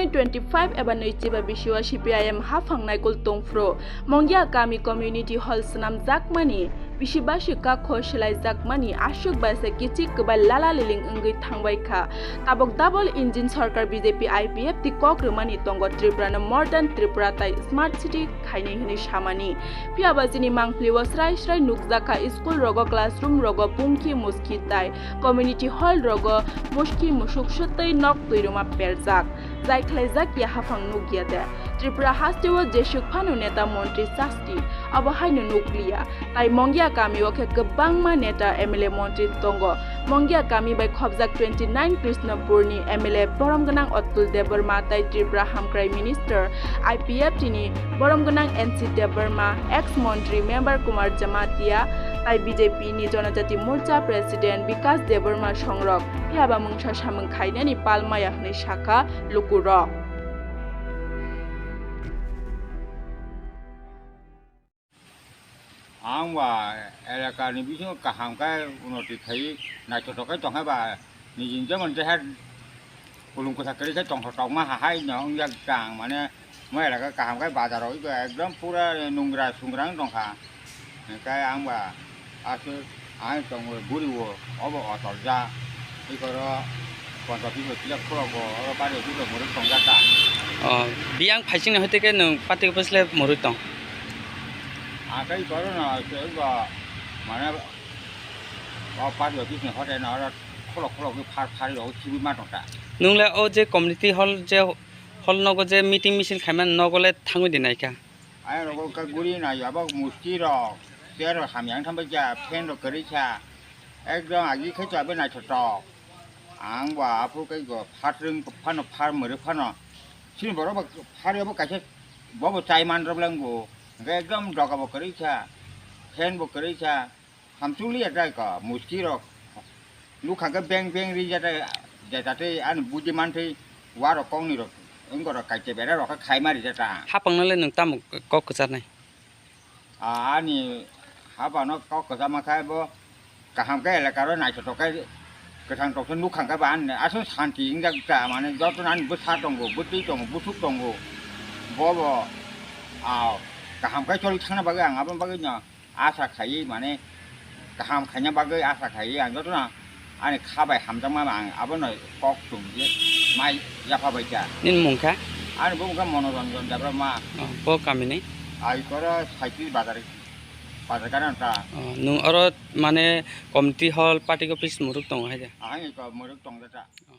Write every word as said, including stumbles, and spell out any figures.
twenty-five eba nwichiba bisio C P I M haphang naikol tongphuru Mongia kami community hall swnamjakmani bisi basi kakho swlaijakmani aswk bai se kichik kwbai lala liling wngwi thangbai kha. Tabok double engine sarkar B J P I P F T kok rwmani tongo Tripura no modern Tripura tai smart city khainai hwnwi samani. Phiya ba chini mangpili o srai srai nukjakha school rogo classroom rogo pungki muski tai community hall rogo muski musuk swtwi nok twi rwma perjak. Jai khlaijak ya haphang nukya de. Tripura haste o jeswk phano neta montri sasti, abo haino nukliya. Tai Mongia kami o khe kwbangma neta M L A montri tongo. Mongia kami bai khobjak twenty nine Krishnapur ni M L A borom gwnang Atul Debbarma tai Tripura Hamkrai Minister I P F T ni borom gwnang N C Debbarma, ex montri member Kumar Jamatia tai B J P ni Janajati Morcha President Bikas Debbarma songrok phiya ba mungsa samung khainani pal maya hwnwi sakha lukurok. Ang ba elaka ni bisingo kaham khe unoti khai naithotok khe tong khe ba niji jemon je hai kulung kwsa kwrwi khe tongthok tongma ha hai no wngya khe ang mane mo elaka kaham khe bazar o ekdom pura nungra sungra wng tong kha. Hwnkhe ang ba aswk ang tongo buri o, obo otol ja. Ikoro poncha piso tila khulok o, oro bari o piso mwrwk tong ja ta. O, biyang phaising ni hoite khe nwng party office le mwrwk tong? Ang khe ikoro no aswk ba mane o party office ni hote no oro khulok khulok khe phar phar rok sibui ma tong ta. Nwng le o je community hall je hall nogo je meeting misil khaimani nogo le thangwi di naikha? Ayang rogo wngkha guri nai abo musti rok, chair rok hamya wng thang bai kha, fan rok kwrwi kha, ekdom agi khe chabai naithotok. Ang bo aphuru khe bo phatrwng phano phar mwrwk phano chini borok bo phar yabo kaisa bo bo chai man rok le wngo, hwnkhe ekdom doga bo kwrwi kha, fan bo kwrwi kha. Hamchwlwi ya jai ka musti rok. Nukha khe beng beng ri jata jata tei ani buji mantwi warok kokni rok wngorok kaisa bera rok khe khaima ri jata. Hapang no le nwng tamo kok kwcharnai? A, ani hapang no kok kwchama khe bo kaham khe elaka ro naithotok khe kwthang tok khe nukha khe ba ani aswk santi wngjak ta mane joto ani bwsa tongo bwtwi tongo busuk tongo bo bo a kaham khe choli thangna bagwi ang aboni bagwi no asa khaiwi mane kaham khaina bagwi asa khaiwi ang jotono ani kha bai hamjakma ang abono kok chum je mai yapha bai kha. Nini mung kha? Ani bumung kha Monoranjan Debbarma. Oh, bo kamini? Ai koro Saikri bazar, bazar gana ta. Oh, nung oro mane community hall, party office mwrwk tongo hai de? Ahai ko mwrwk tong ta. Oh.